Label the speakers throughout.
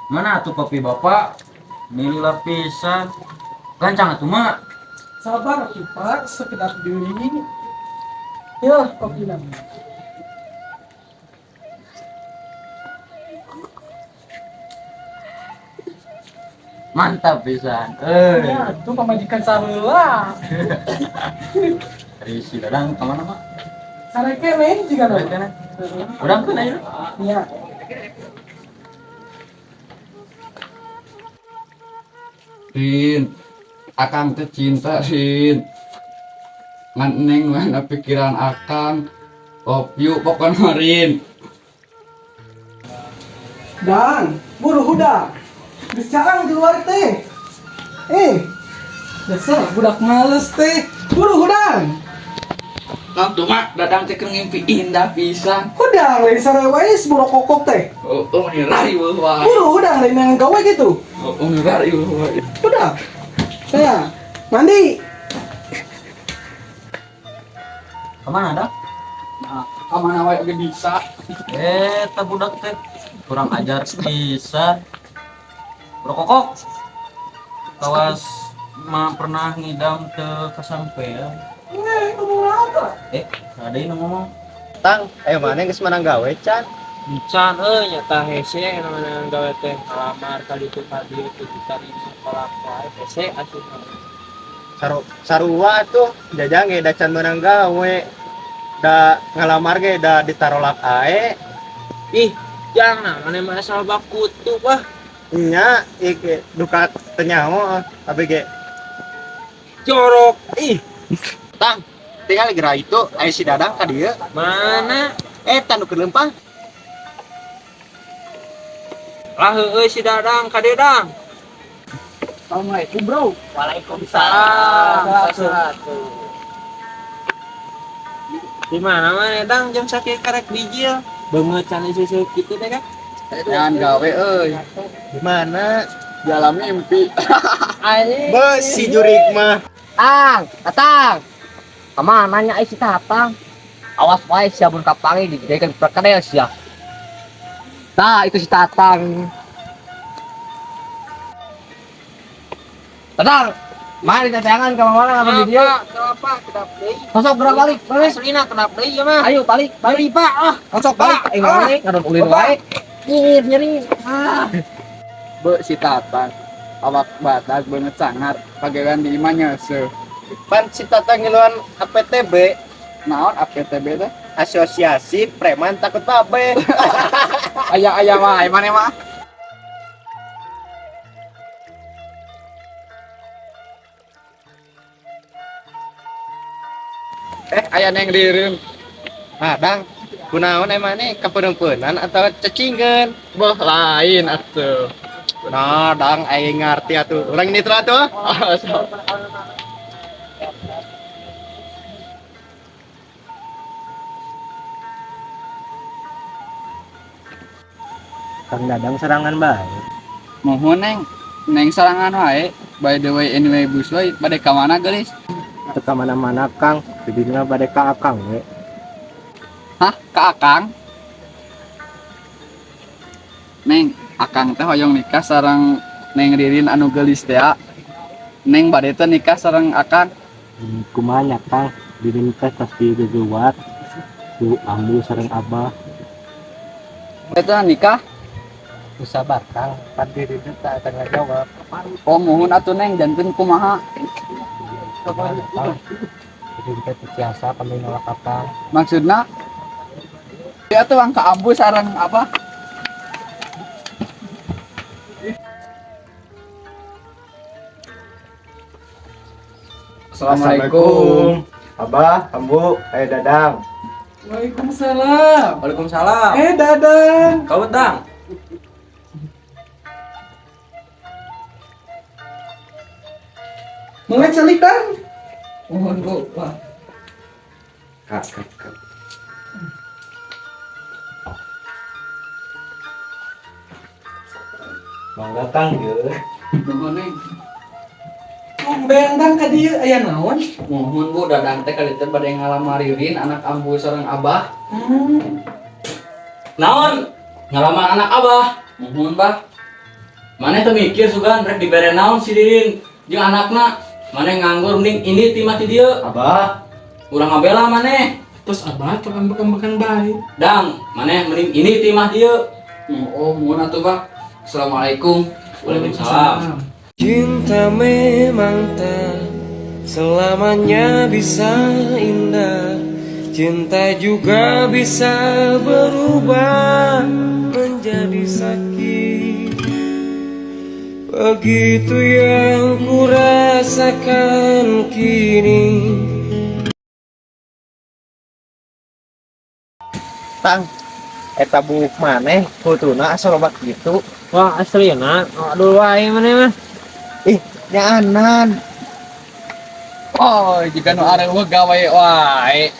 Speaker 1: Mana tuh kopi bapak? Nili lapisan. Gancang atuh mak.
Speaker 2: Sabar atuh Pak, sekedap deui. Ya, kopi nama.
Speaker 1: Mantap pisan. Eh.
Speaker 2: Ya, tuh pamajikan saheula.
Speaker 1: Dari si Dadang kemana mak?
Speaker 2: Sareke nih juga
Speaker 1: Balik
Speaker 2: dong.
Speaker 1: kana. Urang keun ayeuna.
Speaker 2: Iya.
Speaker 3: Rin, akang teh cinta Rin. Ngan neng mana pikiran akang. Love you pokoknya Rin.
Speaker 2: Dan, buru huda. Geus carang di luar teh. Eh, dasar budak males teh. Buru hudang.
Speaker 3: Nah tuh mak, Dadang teh keur ngimpi indah pisan.
Speaker 2: Hudang lain sarewais buru kokok teh.
Speaker 3: Oh, oh ini rariweuh wae.
Speaker 2: Buru hudang lain yang gawe gitu.
Speaker 3: Oh, oh ini rariweuh wae.
Speaker 2: Udah. Saya mandi.
Speaker 1: Kemana dah?
Speaker 3: Nah, kamana wae oge bisa.
Speaker 1: Eh, teh budak teh kurang ajar pisan. Rokokok. Kawas mah pernah ngidam teu kasampean.
Speaker 2: Nggak, ngomong apa?
Speaker 1: Eh, ada yang ngomong.
Speaker 4: Tang, ayo mana geus menang gawe can?
Speaker 5: Encan euy nyata hese namanya gawe teh ngalamar kali itu ka dieu teu ditarima kolak wae hese asli.
Speaker 4: Saru sarua tuh jajang ge da can menang gawe. Da ngalamar ge da ditarolak ae.
Speaker 5: Ih, jangan mana mah asal bakutu wah.
Speaker 4: Nya ieu duka teu nyaho tapi ge
Speaker 5: Jorok. Ih,
Speaker 4: Tang, tinggal geura itu aya si Dadang ka dieu.
Speaker 5: mana?
Speaker 4: Eta nu keur leumpang.
Speaker 5: Lah heueuy si Dadang ka dieu Dang.
Speaker 2: Assalamualaikum, Bro.
Speaker 5: Waalaikumsalam. Di mana mana Dang jam sakieu karek bijil. Beungeut can susu kitu teh kan.
Speaker 3: Jangan gawe euy.
Speaker 4: Di mana?
Speaker 3: Di alam mimpi.
Speaker 4: Beuh si jurig mah.
Speaker 6: Tang, tatang. Kemana nya si Tatang? Awas wae sia mun kapangi digedekeun perkedel sia. Tah, itu si Tatang. Tatang, mari tatangan ka mana ka di dieu.
Speaker 5: Kenapa? Kenapa deui?
Speaker 6: Sosok gerak balik, balik.
Speaker 5: Aslina kenapa deui ya mah?
Speaker 6: Ayo balik, balik.
Speaker 5: Pak ah.
Speaker 6: Sosok balik, eh mana ngadon ulin wae. Nyir, nyeri. Ah.
Speaker 3: Be si Tatang. Awak badak beungeut sangar, pagawean di imah nyeuseuh.
Speaker 4: Pan si Tatang ngiluan APTB,
Speaker 3: Naon APTB teh?
Speaker 4: Asosiasi Preman Takut Babe.
Speaker 3: Aya-aya wae maneh mah. Eh, aya neng Ririn.
Speaker 4: Ah, Dang, kunaon emang nih kapeuneumpeunan atau cecingeun?
Speaker 3: Boh lain atuh.
Speaker 4: Nah, Dang, aing ngarti atuh. Urang ini atuh. Kang Dadang serangan bae.
Speaker 3: Mohon neng, neng sarangan wae. By the way anyway busway bade ka mana geulis?
Speaker 4: Teu ka mana-mana Kang, bibirna bade ka Akang we.
Speaker 3: Hah, ka Akang? Neng, Akang teh hoyong nikah sareng Neng Ririn anu geulis teh. Neng bade teh nikah sareng Akang.
Speaker 4: Kumaha nya Kang, diri teh pasti geugeuwat. Ku ambu sareng abah.
Speaker 3: Eta nikah?
Speaker 4: Sabar Kang, pan diri teh teu akan ngajawab.
Speaker 3: Oh mohon atuh Neng janten kumaha?
Speaker 4: Kumaha Kang? Diri teh teu tiasa kami nolak Akang.
Speaker 3: Maksudna? Dia tuh angka ambu sareng apa? Assalamualaikum.
Speaker 4: Abah, Ambu, ayo Dadang.
Speaker 2: Waalaikumsalam.
Speaker 5: Waalaikumsalam.
Speaker 2: Eh, Dadang.
Speaker 5: Kau Dang.
Speaker 2: Mau celik, Dang?
Speaker 3: Mohon Bu. Wah.
Speaker 4: Kak, kak, kak. Mangga Kang ye.
Speaker 3: Nuhun Neng.
Speaker 2: Tumben Dang ka dieu aya naon?
Speaker 3: Mohon Bu, Dadang teh kali teh bade ngalamar Ririn anak ambu sareng Abah.
Speaker 2: Hmm.
Speaker 1: Naon? Ngalamar anak abah.
Speaker 3: Mohon Bah.
Speaker 1: Maneh teu mikir sugan rek dibere naon si Ririn jeung anakna. Maneh nganggur mending ini ti mah ti dieu.
Speaker 7: Abah,
Speaker 1: Urang ngabela maneh.
Speaker 2: Terus abah tong ambek-ambekan bae.
Speaker 1: Dang, maneh mending ini ti mah dieu.
Speaker 3: Oh, muhun atuh, Pak. Assalamualaikum.
Speaker 1: Waalaikumsalam.
Speaker 8: Cinta memang tak selamanya bisa indah. Cinta juga bisa berubah menjadi sakit. Begitu yang ku rasakan kini.
Speaker 4: Tang, eta buuk maneh kutuna asa loba kitu.
Speaker 5: Wah, asli na. Aduh wae maneh mah.
Speaker 4: Ih, nyaanan.
Speaker 3: Oh, jika nu areuweuh gawe wae.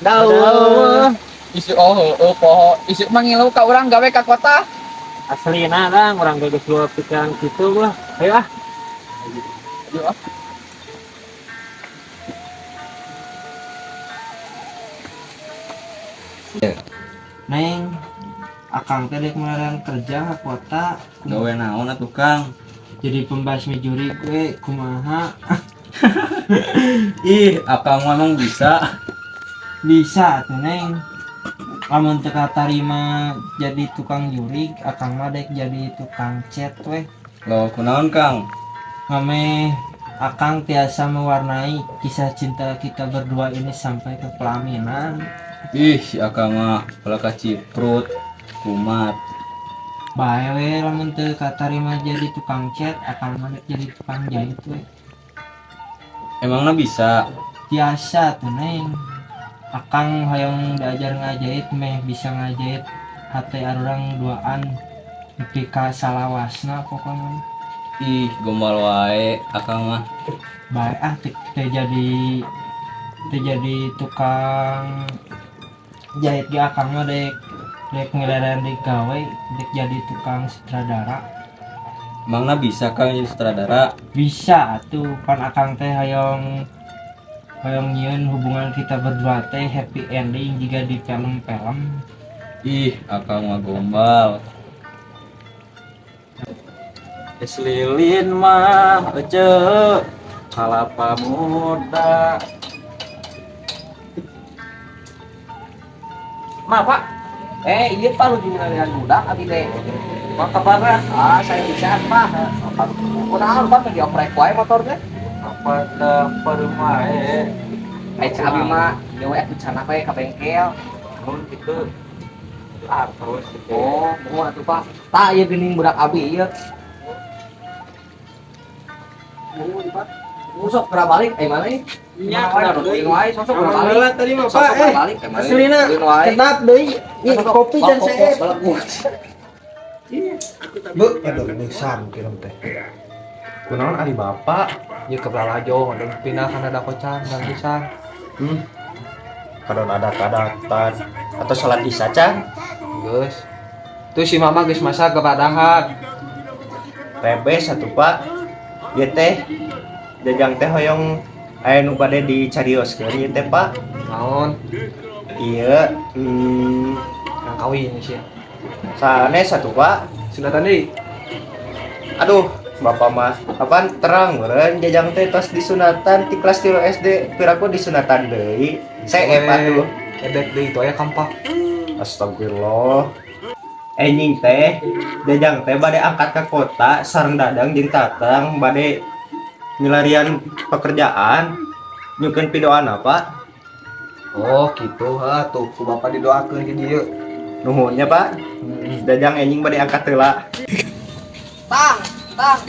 Speaker 5: Dauh.
Speaker 3: Isu oh heueuh poho. Isu mah ngilu ka urang gawe ka kota.
Speaker 5: Asli na dang, urang geus luar pikiran kitu gua. Ayo ah.
Speaker 3: Ayo ah.
Speaker 5: Neng, akang teh dek melarang kerja ke kota.
Speaker 1: Gawe naon atuh Kang?
Speaker 5: Jadi pembasmi jurig we kumaha?
Speaker 1: Ih, akang mah emang bisa.
Speaker 5: Bisa tuh Neng. Lamun teu katarima jadi tukang jurig, akang mah dek jadi tukang cat weh.
Speaker 1: Loh, kunaon Kang?
Speaker 5: Ngameh akang tiasa mewarnai kisah cinta kita berdua ini sampai ke pelaminan.
Speaker 1: Ih, si akang mah ulah ciprut, kumat.
Speaker 5: Bae we lamun teu katarima jadi tukang cat, akang mah dek jadi tukang jahit we.
Speaker 1: Emangnya bisa?
Speaker 5: Tiasa tuh Neng. Akang hoyong diajar ngajahit meh bisa ngajahit hate arurang duaan nepi ka salawasna pokoknya.
Speaker 1: Ih, gombal wae akang mah.
Speaker 5: Bae ah teu teu jadi teu jadi tukang jahit ge akang mah dek dek ngileren di gawe dek jadi tukang sutradara.
Speaker 1: Emangnya bisa Kang jadi sutradara?
Speaker 5: Bisa tuh, pan akang teh hoyong hoyong nyieun hubungan kita berdua teh happy ending jika di film-film.
Speaker 1: Ih, akang mah gombal. Es lilin mah ece kalapa muda.
Speaker 6: Ma, Pak. Eh, iya Pak lu dengan budak abi teh.
Speaker 1: Apa kabarna?
Speaker 6: Ah, saya bisa, Pak. Kunaon Pak teh dioprek wae motor teh?
Speaker 1: Apa teh perumahe?
Speaker 6: Eh, cek abi mah nyewe atuh cenah we ka bengkel.
Speaker 1: Mun kitu artos gitu.
Speaker 6: Oh, muhun atuh Pak. Tah ieu geuning budak abi ieu. Muhun Pak. Sok geura balik eh mana ieu?
Speaker 5: Nya,
Speaker 6: Wae,
Speaker 5: deui.
Speaker 6: wae, sok geura balik.
Speaker 5: Heula tadi mah
Speaker 6: Sok
Speaker 5: Pak
Speaker 6: geura
Speaker 5: eh.
Speaker 6: balik eh mana?
Speaker 5: Aslina
Speaker 6: Ulin wae.
Speaker 5: kedap deui. Ih,
Speaker 6: Sok,
Speaker 5: kopi can
Speaker 6: sok,
Speaker 5: seep.
Speaker 6: balik.
Speaker 7: Bu, aduh mingsan kirim teh.
Speaker 4: Kunaon ari bapak?
Speaker 7: Ya ke lalajo, aduh pindah kan ada kocan, nggak bisa.
Speaker 4: Kadon ada kadatan atau salat isya can?
Speaker 7: Geus. Tuh si mama geus masak kepadahan.
Speaker 4: Rebes satu Pak. Ieu teh Jajang teh hoyong aya nu bade dicarioskeun ieu teh Pak.
Speaker 7: Naon?
Speaker 4: Ieu
Speaker 7: Yang kawin sih.
Speaker 4: sanes satu Pak.
Speaker 7: Sunatan deui.
Speaker 4: Aduh, bapak mah apaan terang meureun Jajang teh tos disunatan ti kelas 3 SD piraku disunatan deui. Seep atuh.
Speaker 7: Ebek deui itu aya kampak.
Speaker 4: Astagfirullah. Enjing teh Jajang teh bade angkat ke kota sareng Dadang jeung Tatang bade milarian pekerjaan nyukeun pidoana Pak.
Speaker 7: Oh, gitu ha tuh ku bapak didoakeun di dieu.
Speaker 4: Nuhunnya Pak. Jajang enjing bade angkat heula.
Speaker 6: Tang, tang.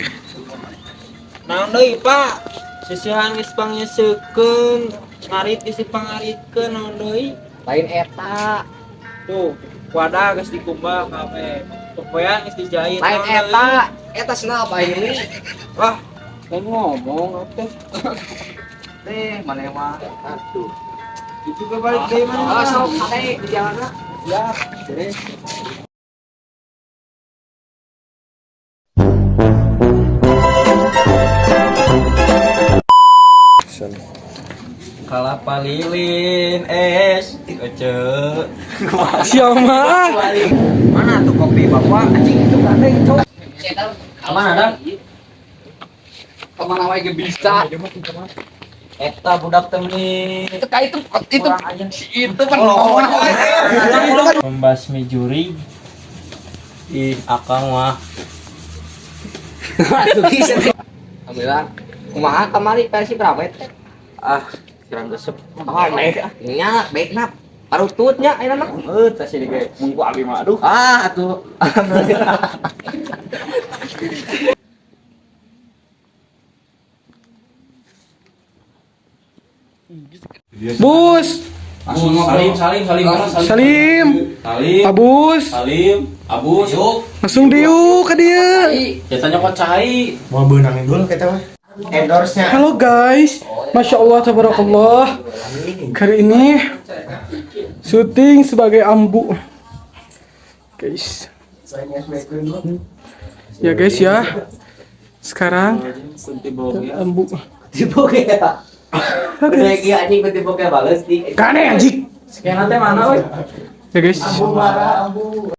Speaker 5: Naon deui Pak? Sisihan geus pangnyeuseukeun, ngarit geus dipangaritkeun naon deui?
Speaker 6: Lain eta.
Speaker 5: Tuh, wadah geus dikumbah kabeh. Popoean geus dijahit.
Speaker 6: Lain
Speaker 5: naon deui?
Speaker 6: eta. Eta cenah apa ini?
Speaker 5: Wah, lain ngomong atuh.
Speaker 6: Teh, mana mah. Aduh.
Speaker 5: Itu ke balik deui mana?
Speaker 6: Ah, sok kade di jalanna.
Speaker 5: Siap. Beres.
Speaker 1: Kalapa lilin es ece.
Speaker 2: Siapa?
Speaker 6: Mana tuh kopi bapak? Anjing itu gandeng, cok. Eta
Speaker 1: Kemana dah?
Speaker 3: Kemana wae ge bisa.
Speaker 1: Eta budak teh meni.
Speaker 3: Itu ka itu itu pan ngomong wae.
Speaker 5: Membasmi juri.
Speaker 1: Ih, akang mah.
Speaker 6: Alhamdulillah. Kumaha kamari Persib rame teh?
Speaker 1: Ah, kurang resep.
Speaker 6: Oh, nya baikna parututnya ayeuna mah.
Speaker 1: Teh sih ge mungku abi mah aduh.
Speaker 6: Ah, atuh. Alhamdulillah.
Speaker 2: Bus,
Speaker 1: Salim, salim, salim, salim.
Speaker 2: Salim.
Speaker 1: Salim.
Speaker 2: Abus,
Speaker 1: Salim, Abus. Yuk.
Speaker 2: langsung diuk ke dia.
Speaker 1: Jatah nyokot cai.
Speaker 7: Mau benangin dulu kita mah.
Speaker 4: Endorse-nya.
Speaker 2: Halo guys, Masya Allah, tabarakallah. Kali ini syuting sebagai ambu, guys. Ya guys ya, sekarang ambu.
Speaker 6: Tipe ya. Udah iki anjing tipe bales di.
Speaker 2: Kane anjing.
Speaker 1: Skena teh mana weh?
Speaker 2: Ya guys.
Speaker 7: Ambu marah, ambu.